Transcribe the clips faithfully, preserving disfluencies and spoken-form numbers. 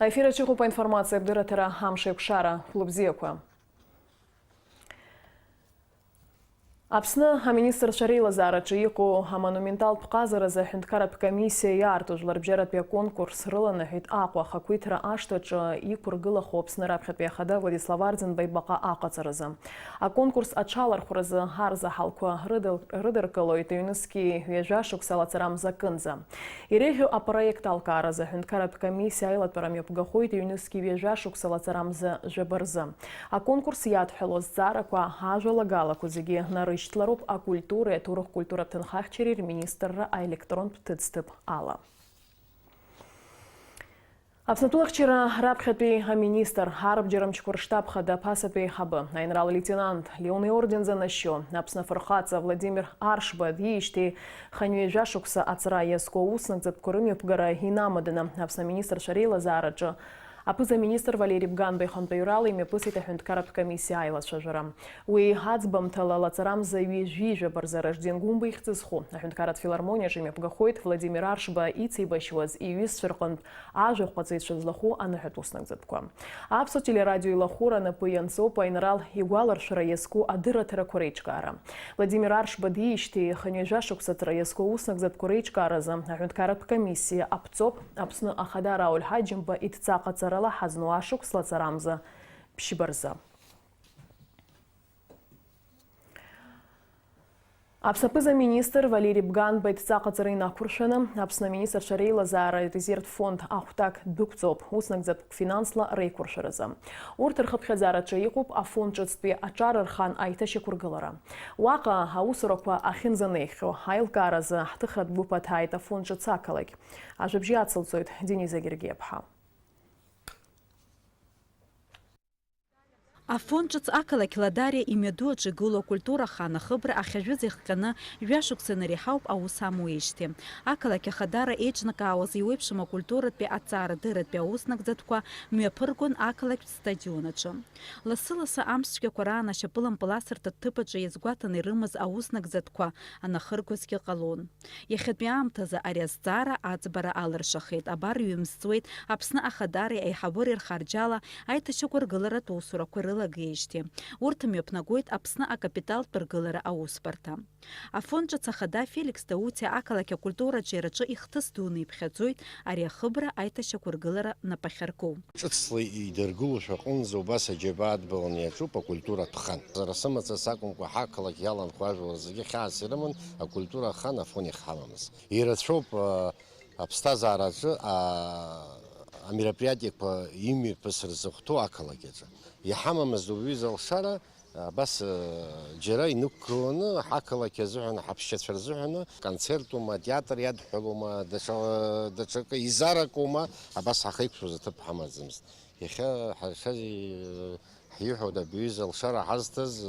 Аефир аҿы иҟоуп аинформациатә дырраҭара «Амш еиқәшара». Хәлыбзиақәа. Аԥсны аминистрцәа реилазаараҿы иҟоу амонументалтә ҟазаразы аҳәынҭқарратә комиссиа иаарту жәларбжьаратәи аконкурс рыланаҳәеит Аҟәа ахақәиҭра ашҭаҿы иқәыргылахо Аԥсны раԥхьатәи ахада Владислав Арӡынба ибаҟа аҟаҵаразы. Аконкурс аҽалархәразы арзаҳалқәа рыдыл-, рыдыркылоит ҩнызқьи ҩажәа шықәса лацарамза кынӡа. Иреиӷьу апроект алкааразы аҳәынҭқарратә комиссиа аилатәара мҩаԥгахоит ҩнызқьи ҩажәа шықәса лацарамза жәаба рзы. Аконкурс иадҳәалоу азҵаарақәа, ажәалагалақәа зегьы нарышьҭлароуп акультуреи аҭоурых-культуратә ҭынхахьчареи рминистрра аелектронтә ҭыӡҭыԥ ала. Аԥсны атәылахьчара раԥхьатәи аминистр, арбџьармчқәа рштаб хада аԥасатәи аиҳабы, аинрал-леитенант Леон иорден занашьо, Аԥсны афырхаҵа Владимир Аршба диижьҭеи хынҩажәа шықәса аҵра иазку аус нагӡатәқәа рымҩаԥгара инамаданы Аԥсны аминистрцәа реилазаараҿы аԥыза-министр Валери Бганба ихантәаҩрала имҩаԥысит аҳәынҭқарратә комиссиа аилацәажәара. Уи аӡбамҭала лацарамза ҩажәи жәаба рзы Ражден Гәымба ихьӡ зху аҳәынҭқарратә филармониаҿы имҩаԥгахоит Владимир Аршба ицеибашьуаз иҩызцәа рҟынтә ажәахә ҟаҵаҩцәа злахәу аныҳәатә уснагӡатәқәа. Аԥсуа телерадио илахәыра напы ианҵоуп аинрал игәаларшәара иазку адырраҭарақәа реиҿкаара. Владимир Аршба диижьҭеи хынҩажәа шықәса аҵра иазку аус нагӡатәқәа реиҿкааразы аҳәынҭқарратә комиссиа аԥҵоуп Аԥсны Ахада Рауль Ҳаџьымба идҵа ҟаҵарала ҳазну ашықәс лацарамза ԥшьба рзы. Аԥсны аԥыза-министр Валери Бганба идҵа ҟаҵара инақәыршәаны, Аԥсны аминистрцәа реилазаара резервтә фонд ахәҭак дәықәҵоуп, ус нагӡатәуп финансла реиқәыршәаразы. Урҭ рхыԥхьаӡараҿы иҟоуп афонд ҿыцтәи аҿар рхан аиҭашьақәыргылара. Уаҟа аусурақәа ахьынӡанеихьоу аилкааразы ҳҭыхратә гәыԥ аҭааит афонд ҿыц ақалақь. Ажәабжь иацылҵоит Дениза Гергиаԥҳа. Афонд ҿыц ақалақь Ладариа имҩаду аҿы игылоу акультура ахан ахыбра ахьажәыз ихҟьаны жәа-шықәса инареиҳауп аус амуеижьҭеи. Ақалақь ахадара еиҿнакаауаз еиуеиԥшым акультуратәи аҭҵаарадырратәи аус нагӡатәқәа мҩаԥыргон ақалақьтә стадион аҿы. Лассы-лассы амш цәгьақәа раан ашьапылампыл асырҭа ҭыԥ аҿы иазгәаҭаны ирымаз аус нагӡатәқәа анахыргозгьы ҟалон. Иахьатәи аамҭазы ари азҵаара аӡбара алыршахеит, абар ҩымз ҵуеит Аԥсны Ахадареи аиҳабыреи рхарџьала аиҭашьақәыргыларатә усурақәа ирылагеижьҭеи. Урҭ мҩаԥнагоит Аԥсны акапиталтә ргылара аусбарҭа. Афонд ҿыц ахада Феликс Даутиа ақалақь акультура аҿиараҿы ихҭыс дуны иԥхьаӡоит ари ахыбра аиҭашьақәыргылара нап ахьарку. Ҿыцла идыргылошәа аҟынӡа убас аџьабаа адбаланы иаҿуп акультуратә хан. Сара сымаҵ сакәымкәа, ҳақалақь иаланхо ажәлар зегьы хьаас ирыман акультура ахан Афон иахьҳамамыз. Ирацәоуп, а, аԥсҭазаараҿы, а, амероприатиақәа имҩаԥысыр зыхәҭоу ақалақь аҿы. Иҳамамызт убри изы алшара, абас, а, џьара инықәгыланы ҳақалақь азыҳәан, ҳаԥсшьацәа рзыҳәаны, концертума, атеатр иадҳәалома, даҽа, даҽакы изаракума, абас ҳахеиқәшәоз аҭыԥ ҳамаӡамызт. Иахьа ҳара ҳиҳәоит, абри аҩыза алшара ҳазҭаз,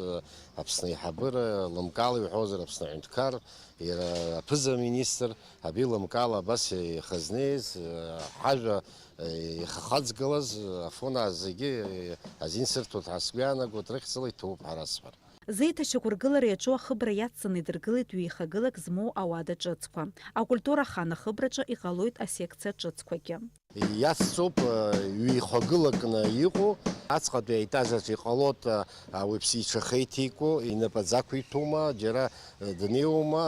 Аԥсны аиҳабыра, лымкаала иҳәозар, Аԥсны аҳәынҭқар, иара аԥыза-министр, абри лымкаала абас ихазнеиз, ҳажәа ихахаҵгылаз, Афонаа зегьы азин сырҭоит ҳәа сгәы иаанагоит, рыхьӡала иҭәуп ҳәа расҳәар. Зеиҭашьақәыргылара иаҿу ахыбра иацҵаны идыргылеит ҩеихагылак змоу ауада ҿыцқәа. Акультура ахан ахыбраҿы иҟалоит асекциа ҿыцқәагьы. Иацҵоуп, э, ҩеихагылакны иҟоу, аҵҟатәи аетаж аҿы иҟалоит, э, ауаҩԥсы иҽахеиҭиго, инапаӡақәиҭума, џьара, э, днеиуама,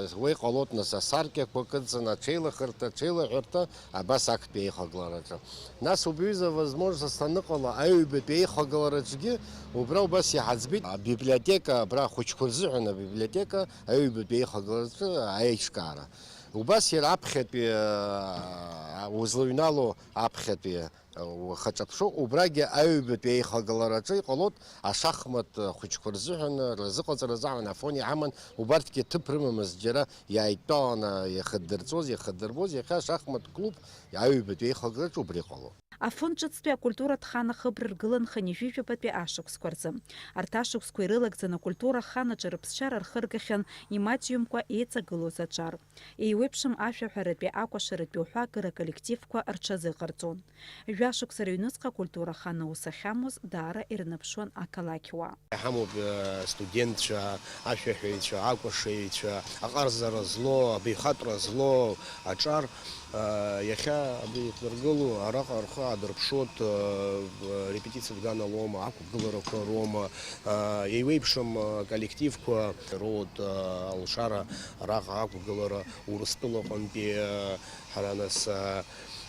э, уа иҟалоит нас асаркьақәа кыдҵаны, аҽеилахырҭа, аҽеилаҳәарҭа, абас актәи аихагылараҿы. Нас убри аҩыза возможность аныҟала, аҩбатәи аихагылараҿгьы убра убас иҳаӡбеит, абиблиотека, абра ахәыҷқәа рзыҳәан абиблиотека аҩбатәи аихагылараҿы аиҿкаара. Убас иара аԥхьатәи, аа, узлыҩнало аԥхьатәи, аа, ухаҿаԥшу, убрагьы аҩбатәи аихагылараҿы иҟалоит ашахмат хәыҷқәа рзыҳәан, рзыҟаҵара азыҳәан Афон иҳаман, убарҭгьы ҭыԥ рымамызт, џьара иааидтәаланы иахьыддырҵоз, иахьыддырбоз, иахьа ашахмат клуб аҩбатәи аихагылараҿы убра иҟалоит. Афон ҿыцтәи акультуратә хан ахыбра ргылан хынҩажәижәабатәи ашықәсқәа рзы. Арҭ ашықәсқәа ирылагӡан акультура ахан аҿы рыԥсшьара рхыргахьан имаҷҩымкәа еиҵагылоз аҿар. Еиуеиԥшым ашәаҳәаратәи, акәашаратәи уҳәа акыра коллективқәа рҽазыҟарҵон. Жәашықәса рыҩнуҵҟа акультура ахан аус ахьамоу даара ирныԥшуан ақалақьуаа. Иҳамоуп, э, студентцәа, ашәаҳәаҩцәа, акәашаҩцәа, аҟарҵара злоу, абаҩхатәра злоу аҿар, э, иахьа абри иҭнаргыло, араҟа рхы аадырԥшуеит, э, репетициатә ганала аума, ақәгыларақәа роума, э, еиуеиԥшым, э, коллективқәа роуеит, э, алшара араҟа ақәгылара Урыстәылаҟынтәи, э, ҳара нас, э,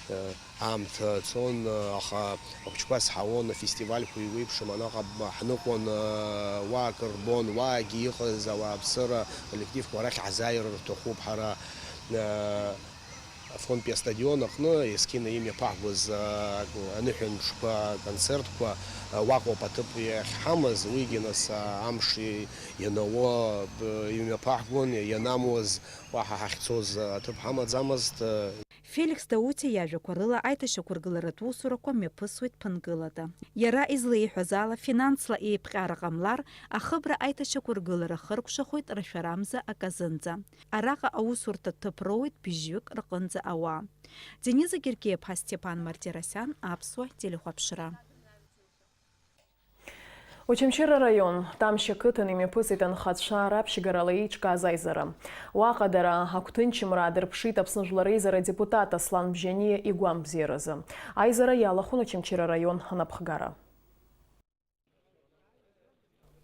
э, Аамҭа цон, аха ахәыҷқәа сҳауан, афестивальқәа еиуеиԥшым, анаҟа ҳныҟәон, уаак рбон, уаагьы иҟаз ауааԥсыра коллективқәа рахь ҳзааир рҭахуп ҳара. Афонтәи астадион аҟны есқьына имҩаԥаҳгоз аныҳәа мшқәа аконцертқәа уаҟоуп аҭыԥ иахьҳамаз, уигьы нас амш ианауа имҩаԥаҳгон, ианамуаз уаҳа ҳахьцоз аҭыԥ ҳамаӡамызт. Феликс Даутиа иажәақәа рыла, аиҭашьақәыргыларатә усурақәа мҩаԥысуеит ԥынгылада. Иара излеиҳәаз ала, финансла еиԥҟьара ҟамлар, ахыбра аиҭашьақәыргылара хыркәшахоит рашәарамза аказынӡа. Араҟа аусурҭа ҭыԥ роуеит быжьҩык рҟынӡа ауаа. Дениза Гергиаԥҳа, Степан Мартиросиан, Аԥсуа телехәаԥшра. Очамчыра араион, Тамшь ақыҭан имҩаԥысит анхацәа раԥшьгарала еиҿкааз аизара. Уаҟа дара агәҭынчымра аадырԥшит Аԥсны Жәлар Реизара адепутат Аслан Бжьаниа игәамбзиаразы. Аизара иалахәын Очамчыра араион анапхгара.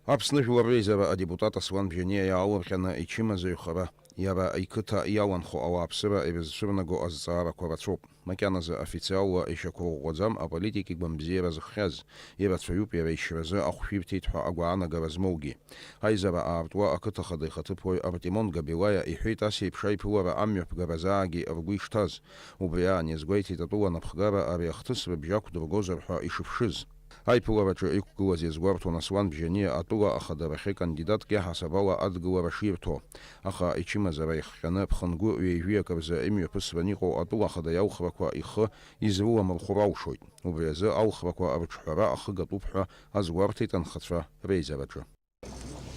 Аԥсны Жәлар Реизара адепутат Аслан Бжьаниа иаалырҟьаны ичымазаҩхара, иара иқыҭа иаланхо ауааԥсыра ирызцәырнаго азҵаарақәа рацәоуп. Макьаназы официалла ишьақәырӷәӷәаӡам аполитик игәамбзиара зыхҟьаз, ирацәаҩуп иара ишьразы ахәшәирҭеит ҳәа агәаанагара змоугьы. Аизара аартуа ақыҭа хада ихаҭыԥуаҩ Артемон Габилаиа иҳәеит ас еиԥш аиԥылара амҩаԥгаразаагьы ргәы ишҭаз. Убри аан иазгәеиҭеит атәыла анапхгара ари ахҭыс рыбжьы ақәдыргозар ҳәа ишыԥшыз. Аиԥылараҿы иқәгылаз иазгәарҭон Аслан Бжьаниа атәыла ахадарахьы кандидатк иаҳасаб ала адгылара ширҭо. Аха ичымазара ихҟьаны ԥхынгәы ҩеижәи акы рзы имҩаԥысран иҟоу атәыла ахада иалхрақәа ихы изрыламырхәыр алшоит. Убри азы алхрақәа рыҿҳәара ахыгатәуп ҳәа азгәарҭеит анхацәа реизараҿы.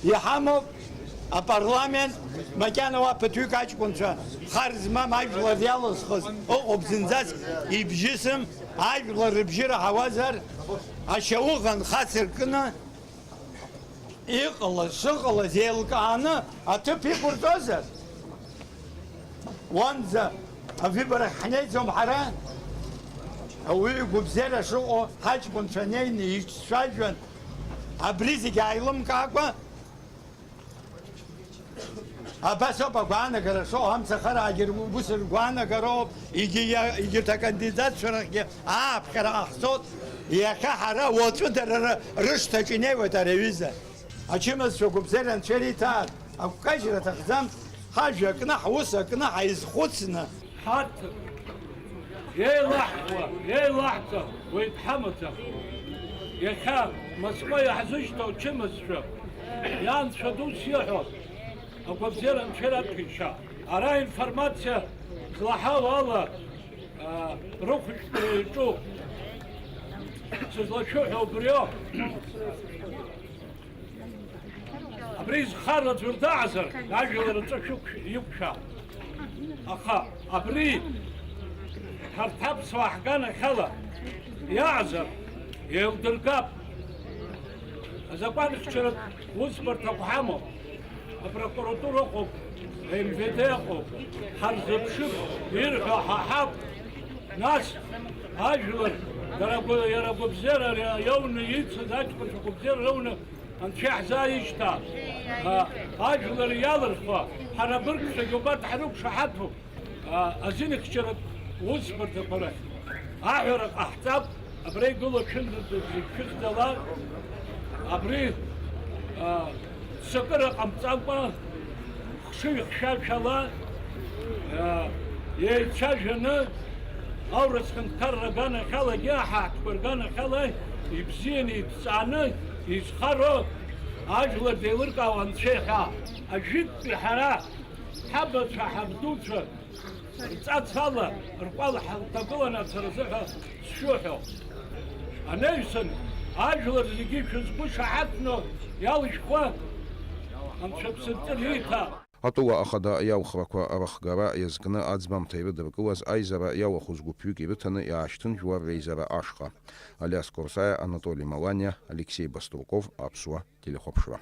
Иҳамоуп апарламент, макьана уа ԥыҭҩык аҷкәынцәа хар змам ажәлар иалызхыз ыҟоуп, зынӡас ибжьысым, ажәлар рыбжьы раҳауазар, ашьауӷа нхацыркны, иҟалаз, шыҟалаз еилкааны аҭыԥ иқәырҵозар? Уанӡа авыборахь ҳнеиӡом ҳара. Ауаҩы игәабзиара шыҟоу ҳаҷкәынцәа неины ицәажәан, абри зегь ааилымкаакәа, абас ауп агәаанагара шыҟоу, амцахараагьы рус ргәаанагароуп, егьи иа-, егьырҭ акандидатцәа рахьгьы ааԥхьара ҟаҳҵоит. Иахьа ҳара уаҵәы дара ры-, рышҭаҿы инеиуеит ари аҩыза. Ачымазцәа гәыбзиара анцәа ириҭааит, агәкажьра аҭахӡам, ҳажәа акнаҳа, ус акнаҳа изхәыцны. Ҳарҭ еилаҳкуа, еилаҳҵа уаҩ дҳамаӡам. Иахьа Москва иаҳзышьҭоу ачымазцәа, ианцәа дус иҳәо, агәабзиара анцәа ираԥхьа иша. Ара информациа злаҳау ала, а, рыхәшәтәра иаҿу, сызлашәыҳәо убриоуп. Абри зхараӡәыр даҟазар, ажәлар рҿы шәықәшә-, иқәшәа. Аха абри ҳарҭ аԥсуаа ҳганахьала иаҟазар, еилдыргап. Азакәанхьчаратә усбарҭақәа ҳамоуп. Апрокуратура ыҟоуп, МВД ыҟоуп, ҳарзыԥшып, ирҳәо ҳаҳап. Нас ажәлар, дара гәы-, иара гәыбзиара ари иауны ицыз аҷкәынцәа гәыбзиара рауны Анцәа иаҳзааишьҭаап. А, ажәлар иалырхуа, ҳара абыргцәагьы убарҭ ҳрықәшаҳаҭуп. А, азинхьчаратә усбарҭақәа рахь аҳәара ҟаҳҵап, абра игылоу шәындыртәуп зегь шәыхьӡала, абри, а, ццакыра ҟамҵакәа, хшыҩ-хшәашәала, а, еицәажәаны, аурыс ҳәынҭқарра аганахьалагьы, аҳаҳтәқәа рганахьала ибзианы, иҭҵааны изхароу ажәлар деилыркаауа Анцәа иахьа. Ажәытәтәи ҳара, ҳабацәа, ҳабдуцәа, рҵацала ркәал ҳалҭагыланы ацара азыҳәа сшәыҳәо. Анаҩсан, ажәлар зегьы шәызқәышаҳаҭны иалшәхәа, Анцәа ԥсынҵры иҭа. Атәыла ахада иалхрақәа рыхгара иазкны аӡбамҭа ирыдыркылаз аизара иалахәыз гәыԥҩык ирыҭаны иаашьҭын жәлар реизара ашҟа. Алиас Корсаиа, Анатоли Маланиа, Алексеи Баструков, Аԥсуа телехәаԥшра.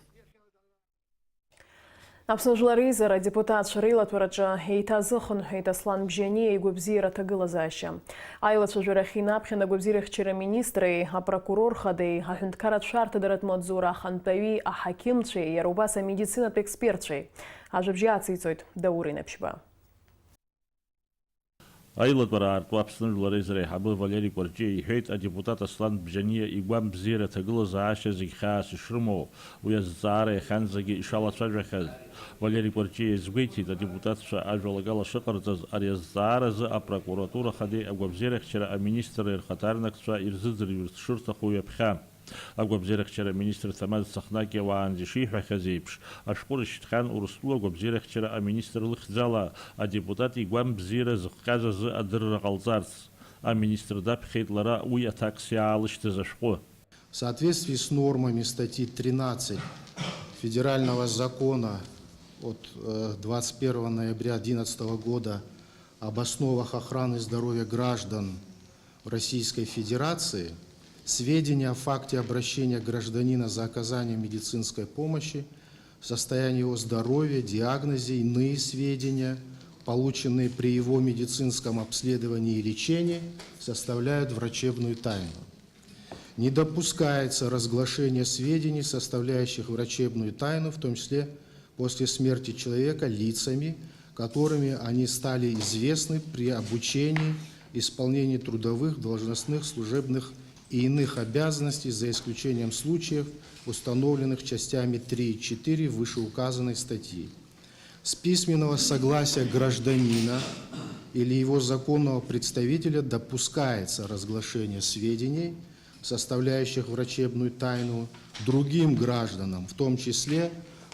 Аԥсны Жәлар Реизара адепутатцәа реилатәараҿы еиҭазыхынҳәит Аслан Бжьаниа игәабзиара аҭагылазаашьа. Аилацәажәарахь инаԥхьан агәабзиарахьчара министри апрокурор хадеи, аҳәынҭқарратә шәарҭадаратә маҵзура ахантәаҩи аҳақьымцәеи, иара убас амедицинатә експертцәеи. Ажәабжьы ациҵоит Даур Инаԥшьба. Аилатәара аартуа Аԥсны Жәлар Реизара аиҳабы Валери Кәарҷиа иҳәеит, адепутат Аслан Бжьаниа игәам бзиара аҭагылазаашьа зегь хьаас ишрымоу, уи азҵаара иахьанӡагьы ишалацәажәахьаз. Валери Кәарҷиа иазгәеиҭеит, адепутатцәа ажәалагала шыҟарҵаз, ари азҵааразы апрокуратура хадеи агәабзиарахьчара аминистрреи рхаҭарнакцәа ирзыӡырҩырц шырҭаху ҩаԥхьа. Агәабзиарахьчара аминистр Ҭамаз Цахнакиа уаанӡа ишиҳәахьаз еиԥш, ашәҟәы рышьҭхьан Урыстәыла агәабзиарахьчара аминистр лыхьӡала адепутат игәам бзиара зыхҟьаз азы адырра ҟалҵарц. Аминистр даԥхьеит лара уи аҭакс иаалышьҭыз ашәҟәы. В соответствии с нормами статьи тринадцать федерального закона от, э, двадцать первого ноября одиннадцатого года об основах охраны здоровья граждан Российской Федерации, сведения о факте обращения гражданина за оказанием медицинской помощи, состоянии его здоровья, диагнозе, иные сведения, полученные при его медицинском обследовании и лечении, составляют врачебную тайну. Не допускается разглашение сведений, составляющих врачебную тайну, в том числе после смерти человека, лицами, которыми они стали известны при обучении, исполнении трудовых, должностных, служебных и иных обязанностей, за исключением случаев, установленных частями три и четыре вышеуказанной статьи. С письменного согласия гражданина или его законного представителя допускается разглашение сведений, составляющих врачебную тайну, другим гражданам, в том числе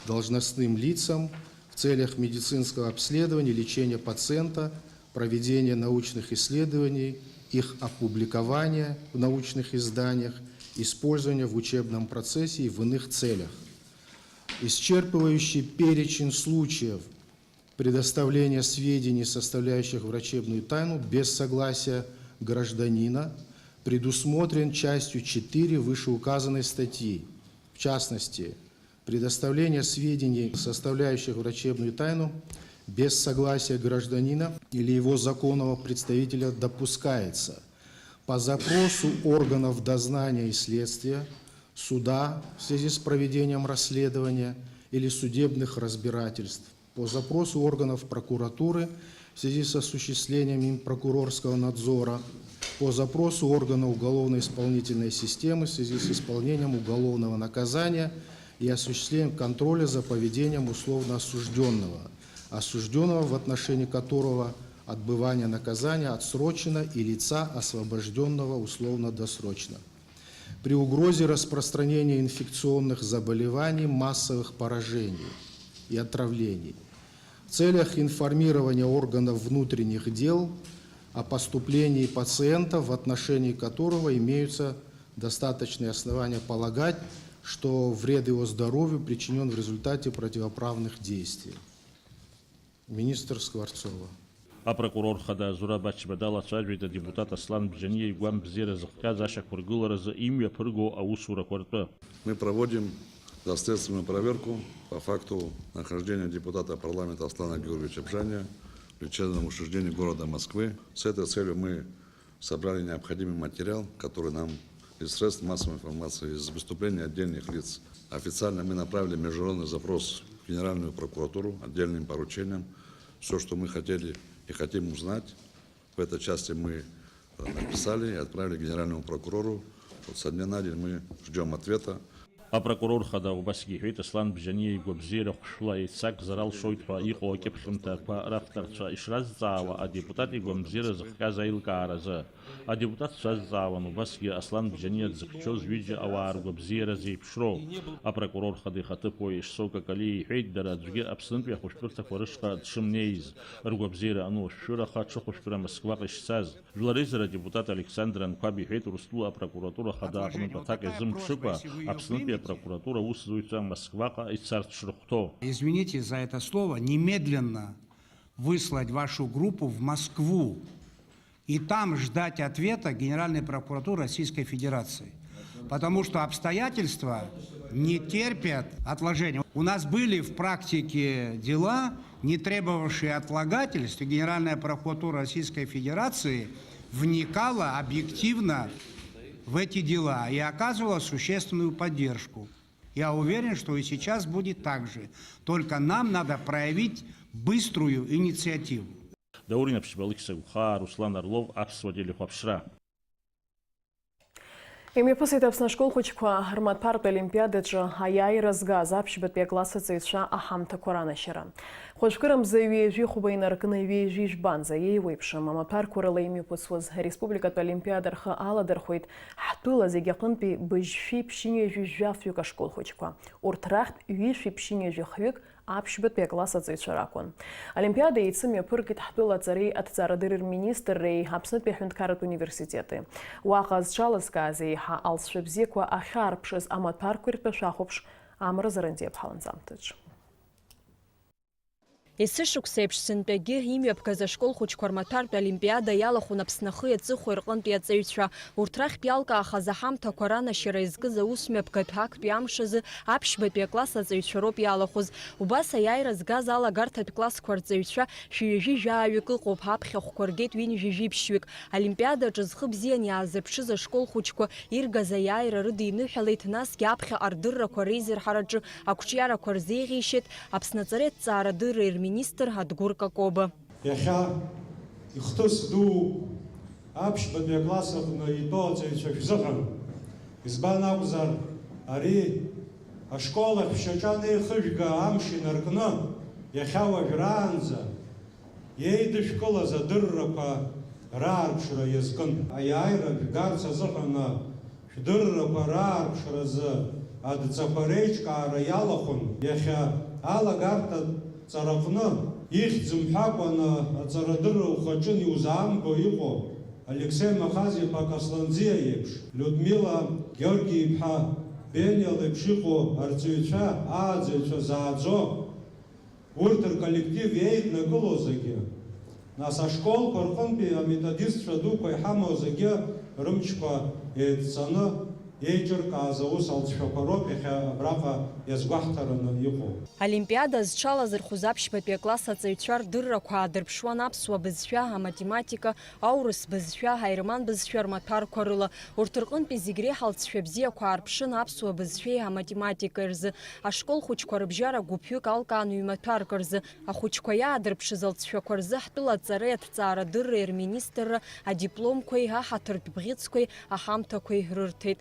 должностным лицам, в целях медицинского обследования, лечения пациента, проведения научных исследований, их опубликования в научных изданиях, использования в учебном процессе и в иных целях. Исчерпывающий перечень случаев предоставления сведений, составляющих врачебную тайну, без согласия гражданина, предусмотрен частью четыре вышеуказанной статьи. В частности, предоставление сведений, составляющих врачебную тайну, без согласия гражданина или его законного представителя допускается по запросу органов дознания и следствия, суда в связи с проведением расследования или судебных разбирательств, по запросу органов прокуратуры в связи с осуществлением им прокурорского надзора, по запросу органа уголовно-исполнительной системы в связи с исполнением уголовного наказания и осуществлением контроля за поведением условно осужденного, осужденного, в отношении которого отбывание наказания отсрочено и лица, освобожденного условно-досрочно. При угрозе распространения инфекционных заболеваний, массовых поражений и отравлений, в целях информирования органов внутренних дел о поступлении пациента, в отношении которого имеются достаточные основания полагать, что вред его здоровью причинен в результате противоправных действий. Министр Скворцова. Апрокурор хада Зураб Ачба далацәажәеит адепутат Аслан Бжьаниа игәамбзиара зыхҟьаз ашьақәыргыларазы имҩаԥырго аусурақәа ртәы. Мы проводим доследственную проверку по факту нахождения депутата парламента Аслана Георгиевича Бжания в лечебном учреждении города Москвы. С этой целью мы собрали необходимый материал, который нам из средств массовой информации, из выступлений отдельных лиц. Официально мы направили международный запрос в Генеральную прокуратуру отдельным поручением. Все, что мы хотели и хотим узнать, в этой части мы, э, написали и отправили генеральному прокурору. Вот со дня на день мы ждем ответа. Апрокурор хада убасгьы иҳәеит, Аслан Бжьаниа игәабзиара хәшәла еицакзар алшоит ҳәа иҟоу акьыԥхьымҭақәа равторцәа ишразҵаауа, адепутат игәамбзиара зыхҟьаз аилкааразы. Адепутатцәа азҵаауан убасгьы Аслан Бжьаниа дзыхьчоз ҩыџьа ауаа ргәабзиара зеиԥшроу. Апрокурор хада ихаҭыԥуаҩ Ешсо Какалиа иҳәеит, дара аӡәгьы Аԥснытәи ахәышәтәырҭақәа рышҟа дшымнеиз, ргәабзиара ану ашәшәыраха аҽыхәышәтәра Москваҟа ишцаз. Жәлар реизара адепутат Александр Анқәаб иҳәеит, Урыстәыла апрокуратура хада аҟнытә аҭак иазымԥшыкәа, Аԥснытәи Апрокуратура аусзуҩцәа Москваҟа ицарц шрыхәҭоу. Извините за это слово, немедленно выслать вашу группу в Москву и там ждать ответа Генеральной прокуратуры Российской Федерации. Потому что обстоятельства не терпят отложения. У нас были в практике дела, не требовавшие отлагательств, и Генеральная прокуратура Российской Федерации вникала объективно в эти дела и оказывала существенную поддержку. Я уверен, что и сейчас будет так же. Только нам надо проявить быструю инициативу. Даур Инаԥшьба, Алықьса Гәхаа, Руслан Орлов, Аԥсуа телехәаԥшра. Имҩаԥысит Аԥсны ашкол хәыҷқәа рмаҭәартә олимпиадаҿы аиааира згаз аԥшьбатәи акласс аҵаҩцәа аҳамҭақәа ранашьара. Хәажәкырамза ҩажәи хәба инаркны ҩажәи жәбанӡа еиуеиԥшым амаҭәарқәа рыла имҩаԥысуаз ареспубликатә олимпиада рхы аладырхәеит ҳтәыла зегь аҟынтәи быжьшәи ԥшьынҩажәи жәафҩык ашкол хәыҷқәа. Урҭ рахьтә ҩышәи ԥшьынҩажәи хҩык аԥшьбатәи акласс аҵаҩцәа ракәын. Олимпиада еицымҩаԥыргеит ҳтәыла аҵареи аҭҵаарадырреи рминистрреи Аԥснытәи аҳәынҭқарратә университети. Уаҟа зҽалазкааз еиҳа алҵшәа бзиақәа ахьаарԥшыз амаҭәарқәа иртәашәа ахәаԥш Амра Зарандиаԥҳа ланҵамҭаҿ. Есышықәса еиԥш сынтәагьы имҩаԥгаз ашкол хәыҷқәа рмаҭәартә олимпиада иалахәын Аԥсны ахи аҵыхәеи рҟынтәи аҵаҩцәа. Урҭ рахьтә иалкаахаз аҳамҭақәа ранашьара иазкыз аус мҩаԥгатә актәи амш азы аԥшьбатәи акласс аҵаҩцәа роуп иалахәыз. Убас аиааира згаз алагарҭатә классқәа рҵаҩцәа шәи ҩажәи жәаҩык ыҟоуп, аԥхьахәқәа ргеит ҩынҩажәи жәиԥшьҩык. Олимпиадаҿы зхы бзиан иаазырԥшыз ашкол хәыҷқәа иргаз аиааира рыдиныҳәалеит, насгьы аԥхьаҟа рдыррақәа реизырҳараҿы ақәҿиарақәа рзеиӷьеишьеит Аԥсны аҵареи аҭҵаарадырреи рминистр Адгәыр Какоба. Иахьа ихҭыс дууп аԥшьбатәи акласс аҟны итәоу аҵаҩцәа шәзыҳәан. Избан акәзар, ари ашкол ахь шәшьаҿа анеихыжәга амш инаркны, иахьа уажәраанӡа иеидышәкылаз адыррақәа раарԥшра иазкын. Аиааира жәгарц азыҳәан шәдыррақәа раарԥшразы адҵақәа реиҿкаара иалахәын. Иахьа алагарҭатә ҵараҟны ихьӡ мҳәакәаны аҵарадырра ухаҿын иузаамго иҟоу Алексеи Махаз-иԥа Касланӡиа иеиԥш, Людмила Георги-иԥҳа Бениа леиԥш иҟоу арҵаҩцәа, ааӡаҩцәа зааӡо, урҭ рколлектив еиднакыло зегьы, нас ашколқәа рҟынтәи аметодистцәа дуқәа иҳамоу зегьы рымчқәа еидҵаны еиҿыркааз аус алҵшәақәа роуп иахьа абраҟа иазгәаҳҭараны иҟоу. Олимпиада зҽалазырхәыз аԥшьбатәи акласс аҵаҩцәа рдыррақәа аадырԥшуан аԥсуа бызшәа, аматематика, аурыс бызшәа, аерман бызшәа рмаҭәарқәа рыла. Урҭ рҟынтәи зегь реиҳа алҵшәа бзиақәа аарԥшын аԥсуа бызшәеи аматематикеи рзы. Ашкол хәыҷқәа рыбжьара гәыԥҩык алкаан ҩ-маҭәарк рзы. Ахәыҷқәа иаадырԥшыз алҵшәақәа рзы ҳтәыла аҵареи аҭҵаарадырреи рминистрра адипломқәеи аҳаҭыртә бӷьыцқәеи аҳамҭақәеи рырҭеит.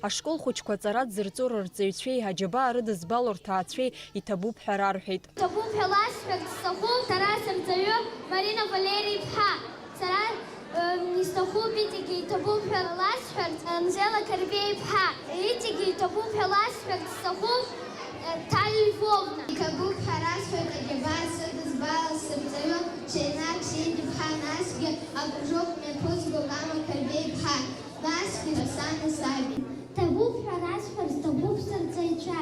Ашкол хәыҷқәа аҵара дзырҵо рырҵаҩцәеи, аџьабаа рыдызбало рҭаацәеи иҭабуп ҳәа рарҳәеит. Иҭабуп ҳәа ласҳәарц сҭахуп сара сырҵаҩы Марина Валери-иԥҳа. Сара, м, исҭахуп иҵегьы иҭабуп ҳәа ласҳәарц, м, Анжела Карбеи-иԥҳа. Иҵегьы иҭабуп ҳәа ласҳәарц сҭахуп, м, Ҭали Львовна. Иҭабуп ҳәа расҳәоит аџьабаа сыдызбало сырҵаҩы Шьарина Қсентиԥҳа, насгьы акружок мҩаԥызго Кама Карбеи-иԥҳа. Насгьы са сани саби. Ҭабуп ҳәа расҳәар сҭахуп сырҵаҩцәа,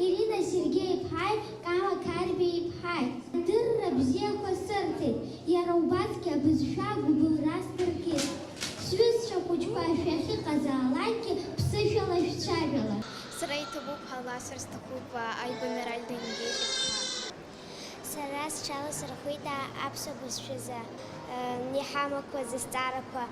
Ирина Сергеи-иԥҳаи Кама Карбеи-иԥҳаи. Адырра бзиақәа сырҭеит, иара убасгьы абызшәа гәыбылра сдыркит. Сҩызцәа хәыҷқәа шәахьыҟазаалакгьы ԥсышәала шәцәажәала. Сара иҭабуп ҳәа ласҳәар сҭахуп, а, Аибамир Альденгель-иԥҳа. Сара сҽаласырхәит, а, аԥсуа бызшәазы, э, иҳамақәаз азҵаарақәа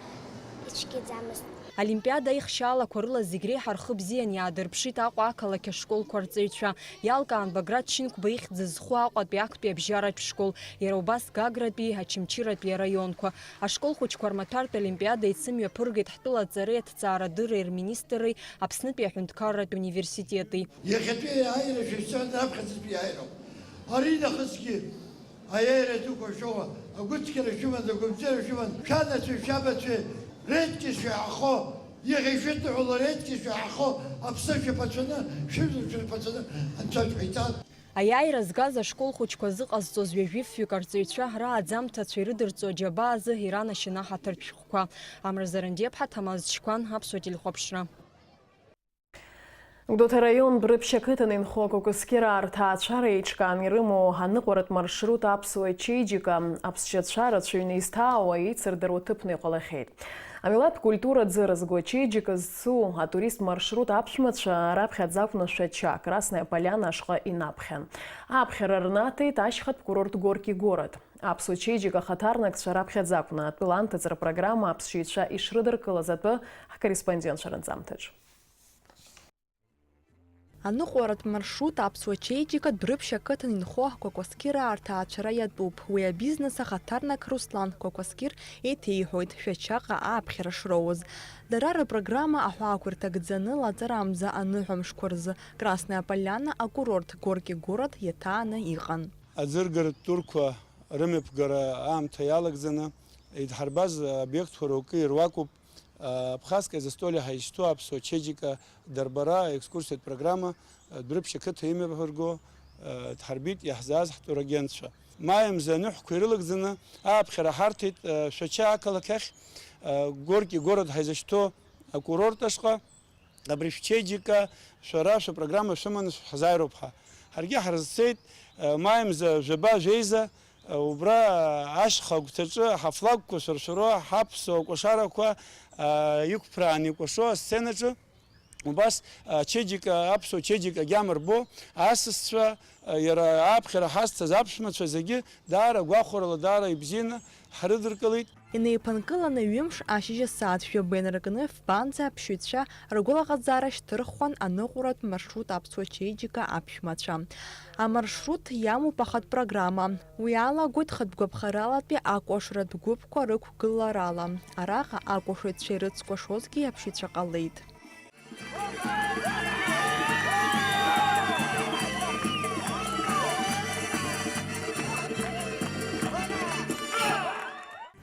ицәгьаӡамызт. Олимпиада аихшьаалақәа рыла зегь реиҳа рхы бзиан иаадырԥшит Аҟәа ақалақь ашколқәа рҵаҩцәа. Иалкаан Баграт Шьынқәба ихьӡ зху Аҟәатәи актәи абжьаратә школ, иара убас Гагратәи, Очамчыратәи араионқәа. Ашкол хәыҷқәа рмаҭәартә олимпиада еицымҩаԥыргеит ҳтәыла аҵареи аҭҵаарадырреи рминистрреи Аԥснытәи аҳәынҭқарратә университети. Иахьатәи аиааира шәышьҭан раԥхьаӡатәи иааироуп. Аринахысгьы аиааира дуқәа шәоуа, агәыцқьара шәымаз, агәабзиара шәымаз, шәанацәеи шәабацәеи реидгьы шәаҳахо, Иахьа ишәыдҳәалоу аредкьыс шәаҳахо аԥсы шәаԥацәаны, шәыжәла шәырԥацәаны анцәа шәҳәеиҭан. Аиааира згаз ашкол хәыҷқәа зыҟазҵоз ҩажәи фҩык арҵаҩцәа рааӡамҭацәа ирыдырҵо аџьабаа азы иранашьаны аҳаҭыртә шәҟәқәа. Амра Зарандиаԥҳа, Ҭамаз Чқәан, Аԥсуа телехәаԥшра. Гәдоуҭа араион Дәрыԥшь ақыҭан инхо Кәакәасқьыраа рҭаацәара еиҿкаан ирымоу аныҟәаратә маршрут аԥсуа чеиџьыка аԥсшьацәа рацәаҩны изҭаауа, еицырдыруа ҭыԥны иҟалахьеит. Амилаҭтә культура ӡыра зго ачеиџьыка зцу атурист маршрут аԥшәмацәа раԥхьаӡа акәны Шәача, Красная Поляна ашҟа инаԥхьан. Аԥхьара рнаҭеит ашьхатә курорт Горки город. Аԥсуа чеиџьыка ахаҭарнакцәа раԥхьаӡа акәны атәыла анҭыҵра программа аԥсшьаҩцәа ишрыдыркылаз атәы ҳкорреспондентцәа рынҵамҭаҿ. Аныҟәаратә маршрут аԥсуа чеиџьыка Дәрыԥшь ақыҭан инхо Кәакәасқьыраа рҭаацәара иатәуп. Уи абизнес ахаҭарнак Руслан Кәакәасқьыр еиҭеиҳәоит Шәачаҟа ааԥхьара шроуз. Дара рыпрограмма аҳәаақәа ирҭагӡаны лаҵарамза аныҳәамшқәа рзы Красная Поляна акурорт Горки город иаҭааны иҟан. Аӡыргаратә турқәа рымҩаԥгара аамҭа иалагӡаны идҳарбаз обиектқәа рукы ируакуп. Абхазское застолье ҳәа изышьҭоу аԥсуа чеиџьыка дарбара аекскурсиатә программа Дәрыԥшь ақыҭа имҩаԥырго дҳарбеит иаҳзааз ҳтурагентцәа. Маи мза аныҳәқәа ирылагӡаны ааԥхьара ҳарҭеит Шәача ақалақь ахь, Горки город ҳәа изышьҭоу акурорт ашҟа. Абри шәчеиџьыка шәара шәапрограмма шәыманы шәҳзааироуп ҳәа. Ҳаргьы ҳрызцеит, маи мза жәаба жәеиза, убра ашьха агәҭаҿы ҳафлагқәа шәыршәыруа, ҳаԥсуа кәашарақәа иқәԥрааны икәашо асценаҿы. Убас ачеиџьыка, аԥсуа чеиџьыка агьама рбо, асасцәа, иара аԥхьара ҳазҭаз аԥшәмацәа зегьы даара гәахәарыла, даара ибзианы ҳрыдыркылеит. Инеиԥынкыланы ҩымш ашьыжь асааҭ жәаба инаркны фбанӡа аԥсшьаҩцәа ргәалаҟазаара шьҭырхуан аныҟәаратә маршрут аԥсуа чеиџьыка аԥшәмацәа. Амаршрут иамоуп ахатә программа. Уи алагоит хатә гәаԥхаралатәи акәашаратә гәыԥқәа рықәгыларала. Араҟа акәашаҩцәа ирыцкәашозгьы аԥсшьаҩцәа ҟалеит.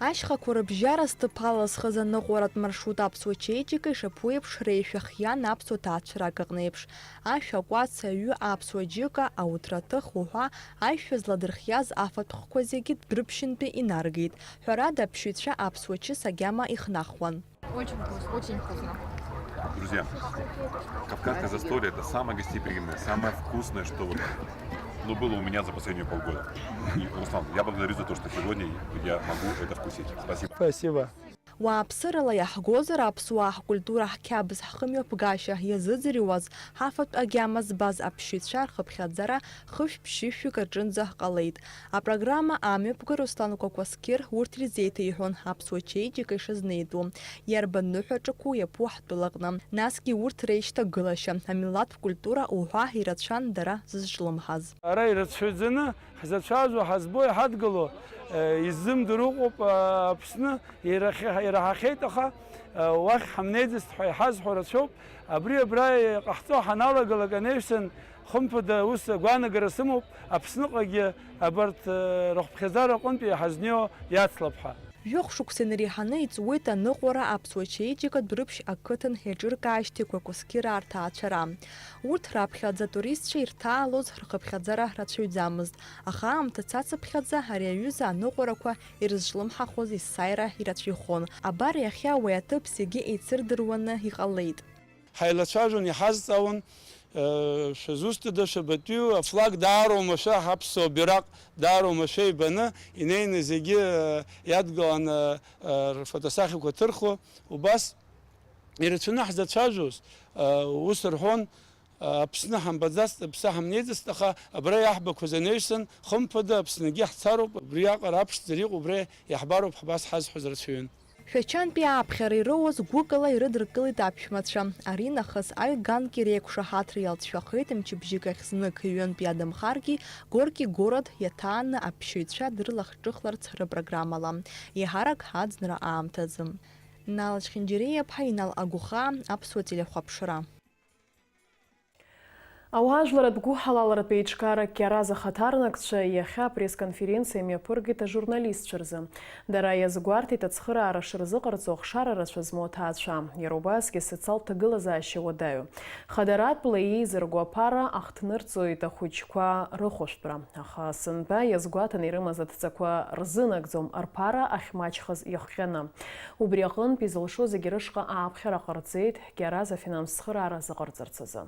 Ашьхақәа рыбжьара зҭыԥ алазхыз аныҟәаратә маршрут аԥсуа чеиџьыка ишаԥу еиԥш реишәа хиан аԥсуа ҭаацәарак аҟны еиԥш. Ашәа акәац, аҩы, аԥсуа џьыка, ауҭраҭых уҳәа аишәа зладырхиаз афатә хкқәа зегьы Дәрыԥшьынтәи инаргеит. Ҳәарада, аԥсшьаҩцәа аԥсуа чыс агьама ихнахуан. Очень вкусно, очень вкусно. Друзья, кавказское застолье — это самое гостеприимное, самое вкусное, что вот, ну, было у меня за последние полгода. И, Руслан, я благодарю за то, что сегодня я могу это вкусить. Спасибо. Спасибо. Уааԥсырала иаҳгозар, аԥсуаа ҳкультура, ҳқьабз, ҳхымҩаԥгашьа иазыӡырҩуаз, ҳафатә агьама збаз аԥсшьаҩцәа рхыԥхьаӡара хышә-ԥшьышәҩык аҿынӡа ҟалеит. Апрограмма амҩаԥгара Руслан Кәакәасқьыр урҭ ирзеиҭеиҳәон аԥсуа чеиџьыка ишазнеитәу, иарбан ныҳәаҿақәоу иаԥу ҳтәылаҟны, насгьы урҭ реишьҭагылашьа, амилаҭтә культура уҳәа ирацәан дара зызҿлымҳаз. Ара ирацәаҩӡаны ҳзацәажәо, ҳазбо, иҳадгыло, э, иззымдыруа ыҟоуп, э, Аԥсны ирахь-, ираҳахьеит, аха, э, уахь ҳамнеиӡацт ҳәа иҳазҳәо рацәоуп. Абри абра иҟаҳҵо ҳаналагалак анаҩсан, хымԥада, ус агәаанагара сымоуп, Аԥсныҟагьы абарҭ, э, рыхыԥхьаӡара аҟынтәи иҳазнеиуа иацлап ҳәа. Жәохә шықәса инареиҳаны иҵуеит аныҟәара аԥсуа чеиџьыка Дәрыԥшь ақыҭан иаҿыркаашьҭеи Кәакәасқьыраа рҭаацәара. Урҭ раԥхьаӡа атуристцәа ирҭаалоз рхыԥхьаӡара рацәаҩӡамызт, аха аамҭа цацыԥхьаӡа ари аҩыза аныҟәарақәа ирызҿлымҳахоз есааира ирацәаҩхон. Абар иахьа уи аҭыԥ зегьы еицырдыруаны иҟалеит. Ҳаилацәажәон, иҳазҵаауан, э, шәызусҭада, шәабатәиу, афлаг даароума шәа, ҳаԥсуа бираҟ даароума шәа ибаны, инеины зегьы, э, иадгылан, э, э, рфотосахьақәа ҭырхуа. Убас ирацәаны ҳзацәажәоз, э, ус рҳәон, э, Аԥсны ҳамбаӡацт, Аԥсны ҳамнеиӡацт, аха абра иаҳбақәаз анаҩсан, хымԥада, Аԥсныгьы ҳцароуп, абриаҟара аԥшӡара иҟоу убра иаҳбароуп ҳәа абас ҳазҳәоз рацәаҩын. Шәачантәи ааԥхьара ироуз гәыкала ирыдыркылеит аԥшәмацәа. Аринахыс аҩганк иреиқәшаҳаҭра иалҵшәахеит, мчыбжьык ахь знык ҩынтә иадамхаргьы, Горки город иаҭааны аԥсшьаҩцәа дрылахҿыхларц рыпрограммала, еиҳарак аӡынра аамҭазы. Нал Чхинџьириаԥҳа, Инал Агәхаа, Аԥсуа телехәаԥшра. Ауаажәларратә гәыҳалалратә еиҿкаара Кьараз ахаҭарнакцәа иахьа апресс-конференциа мҩаԥыргеит ажурналистцәа рзы. Дара иазгәарҭеит ацхыраара шырзыҟарҵо ахшара рацәа змоу аҭаацәа. Иара убасгьы асоциалтә ҭагылазаашьа уадаҩу. Хадаратәла еизырго аԥара ахҭнырҵоит ахәыҷқәа рыхәышәтәра. Аха сынтәа иазгәаҭаны ирымаз адҵақәа рзынагӡом, рԥара ахьмаҷхаз иахҟьаны. Убри аҟынтә изылшо зегьы рышҟа ааԥхьара ҟарҵеит Кьараз афинанстә цхыраара азыҟарҵарц азы.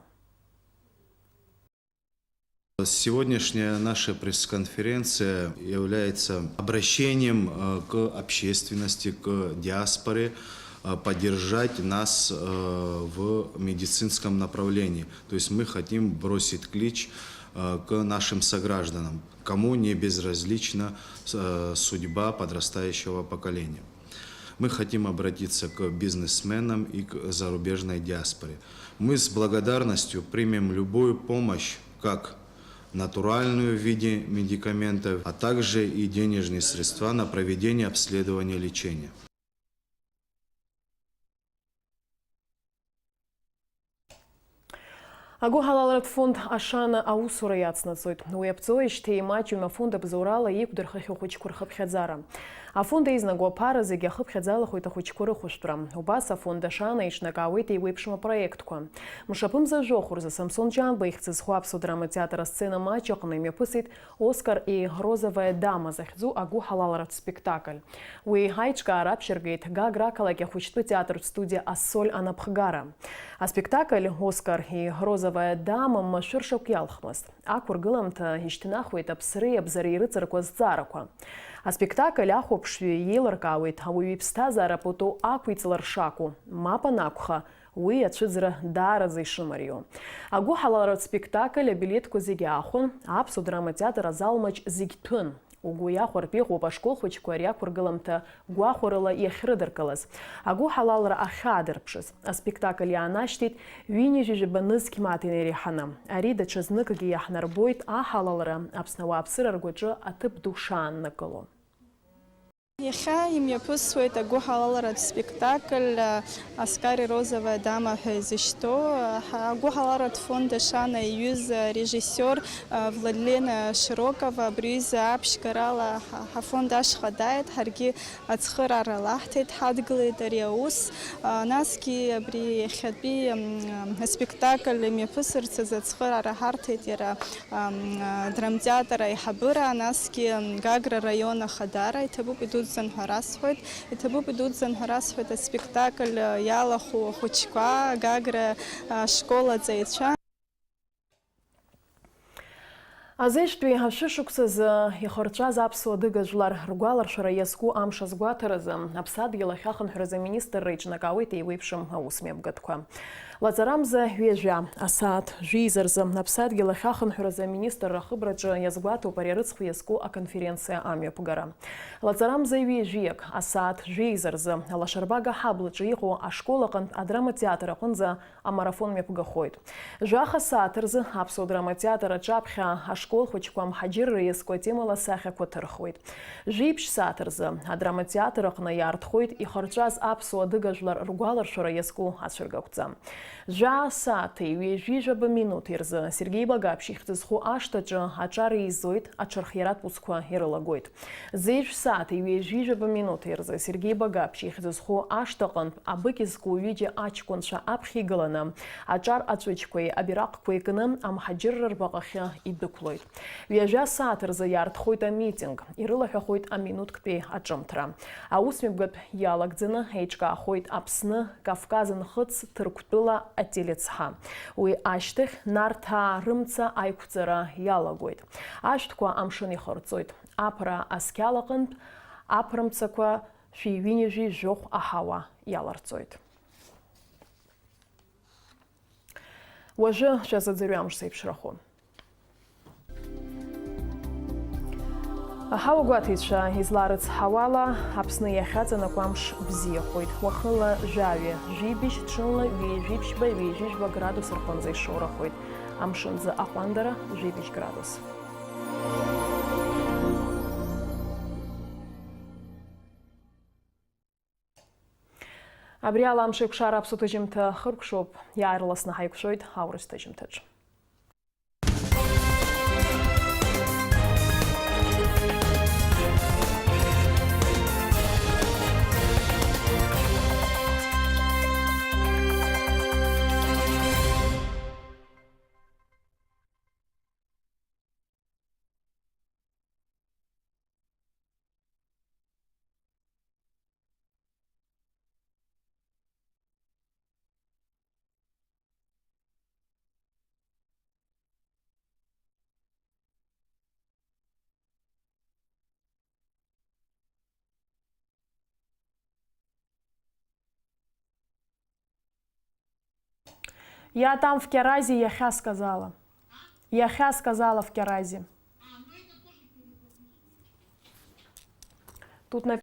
Сегодняшняя наша пресс-конференция является обращением, э, к общественности, к диаспоре, э, поддержать нас, э, в медицинском направлении. То есть мы хотим бросить клич, э, к нашим согражданам, кому не безразлична, э, судьба подрастающего поколения. Мы хотим обратиться к бизнесменам и к зарубежной диаспоре. Мы с благодарностью примем любую помощь, как натуральную в виде медикаментов, а также и денежные средства на проведение обследования, лечения. Агәыҳалалратә фонд Ашана аусура иацнаҵоит. Уи аԥҵоижьҭеи имаҷҩым афонд абзоурала иқәдырхахьоу ахәыҷқәа рхыԥхьаӡара. Афонд еизнаго аԥара зегьы ахыԥхьаӡалахоит ахәыҷқәа рыхәышәтәра. Убас афонд Ашана еиҿнакаауеит еиуеиԥшым апроектқәа. Мшаԥымза жәохә рзы Самсон Ҷанба ихьӡ зху аԥсуа драматеатр асцена маҷ аҟны имҩаԥысит Оскар и Розовая дама захьӡу агәыҳалалратә спектакль. Уи аиҿкаара аԥшьыргеит Гагра ақалақь ахәыҷтәы театртә студиа Ассоль анапхгара. Аспектакль Оскар и Розовая дама машәыр шақә иалхмызт. Ақәыргыламҭа ишьҭнахуеит аԥсреи абзареи рыҵарқәа зҵаарақәа. Аспектакль ахәаԥшҩы еилыркаауеит ауаҩы иԥсҭазаара пату ақәиҵалар шакәу, мап анакәха, уи ацәыӡра даараӡа ишымариоу. Агәыҳалалратә спектакль абилеҭқәа зегьы аахәон, аԥсуа драматеатр азал маҷ зегь ҭәын. Угәы иахәартә иҟоуп ашкол хәыҷқәа ари ақәыргыламҭа гәахәарыла иахьрыдыркылаз. Агәыҳалалра ахьаадырԥшыз. Аспектакль иаанашьҭит ҩынҩажәижәаба нызқь мааҭ инареиҳаны. Ари даҽазныкгьы иаҳнарбоит аҳалалра Аԥсны ауааԥсыра ргәаҿы аҭыԥ ду шааннакыло. Иахьа имҩаԥысуеит агәыҳалалратә спектакль, Оскар и Розовая дама ҳәа изышьҭоу. Ҳа-, агәыҳалалратә фонд Ашана иҩыза арежиссиор, Владлена Широкова абри аҩыза аԥшьгарала ҳа-, ҳафонд ашҟа дааит, ҳаргьы ацхыраара лаҳҭеит, ҳадгылеит ари аус. Насгьы абри иахьатәи, м, аспектакль имҩаԥысырц азы ацхыраара ҳарҭеит иара ам, а, драмтеатр аиҳабыра, насгьы, ам, Гагра раион ахадара, иҭабуп идуӡӡан ҳәа расҳәоит, иҭабуп идуӡӡан ҳәа расҳәоит аспектакль, а, иалахәу ахәыҷқәа, Гагра, а, школ аҵаҩцәа. Азеижәтәи ашәышықәсазы ихырҵәаз аԥсуа дыга жәлар ргәаларшәара иазку амш азгәаҭаразы Аԥсадгьыл ахьахынҳәразы аминистрра иҿнакаауеит еиуеиԥшым аусмҩаԥгатәқәа. Лаҵарамза ҩажәа асааҭ жәеиза рзы Аԥсадгьыл ахьахынҳәразы аминистрра ахыбраҿы иазгәаҭоуп ари арыцхә иазку аконференциа амҩаԥгара. Лаҵарамза ҩажәиак асааҭ жәеиза рзы Алашарбага аҳаблаҿы иҟоу ашкол аҟынтә адрама театр аҟынӡа амарафон мҩаԥгахоит. Жәаха сааҭ рзы аԥсуа драма театр аҿаԥхьа ашкол хәыҷқәа амҳаџьырра иазку атемала асахьақәа ҭырхуеит. Жәиԥшь сааҭ рзы адрама театр аҟны иаартхоит ихырҵәаз аԥсуа дыгажәлар ргәаларшәара иазку ацәыргақәҵа. Жәаа сааҭи ҩажәи жәаба минуҭи рзы Сергеи Багаԥшь ихьӡ зху ашҭаҿы аҿар еизоит, аҿырхиаратә усқәа ирылагоит. Зежә сааҭи ҩажәи жәаба минуҭи рзы Сергеи Багаԥшь ихьӡ зху ашҭаҟынтә абыкь зку ҩыџьа аҷкәынцәа аԥхьа игыланы, аҿар аҵәыџьқәеи абираҟқәеи кны амҳаџьырра рбаҟахьы идәықәлоит. Ҩажәа сааҭ рзы иаартхоит амитинг, ирылаҳәахоит аминуҭктәи аҿымҭра. Аусмҩаԥгатә иалагӡаны еиҿкаахоит Аԥсны, Кавказ нхыҵ Ҭырқәтәыла ателецҳа. Уи ашьҭахь Нарҭаа рымца аиқәҵара иалагоит. Ашәҭқәа амшын ихырҵоит. Аԥра асқьалаҟынтә аԥрымцақәа шәи ҩынҩажәи жәохә аҳауа иаларҵоит. Уажәы шәазыӡырҩы амш зеиԥшрахо. Аҳауагәаҭеицәа изларыцҳауала, Аԥсны иахьаҵанакуа амш бзиахоит. Уахынла жәаҩа, жәибжь, ҽынла ҩеижәиԥшьба, ҩеижәижәба градус рҟынӡа ишоурахоит. Амшынӡы аҟәандара жәибжь градус. Абри ала амш еиқәшара аԥсуа ҭыжьымҭа хыркәшоуп, иаарласны ҳаиқәшәоит аурыс ҭыжьымҭаҿ. Я там в Кяразе иахьаскыз ала. Иахьаскыз ала в Кяразе. Тут на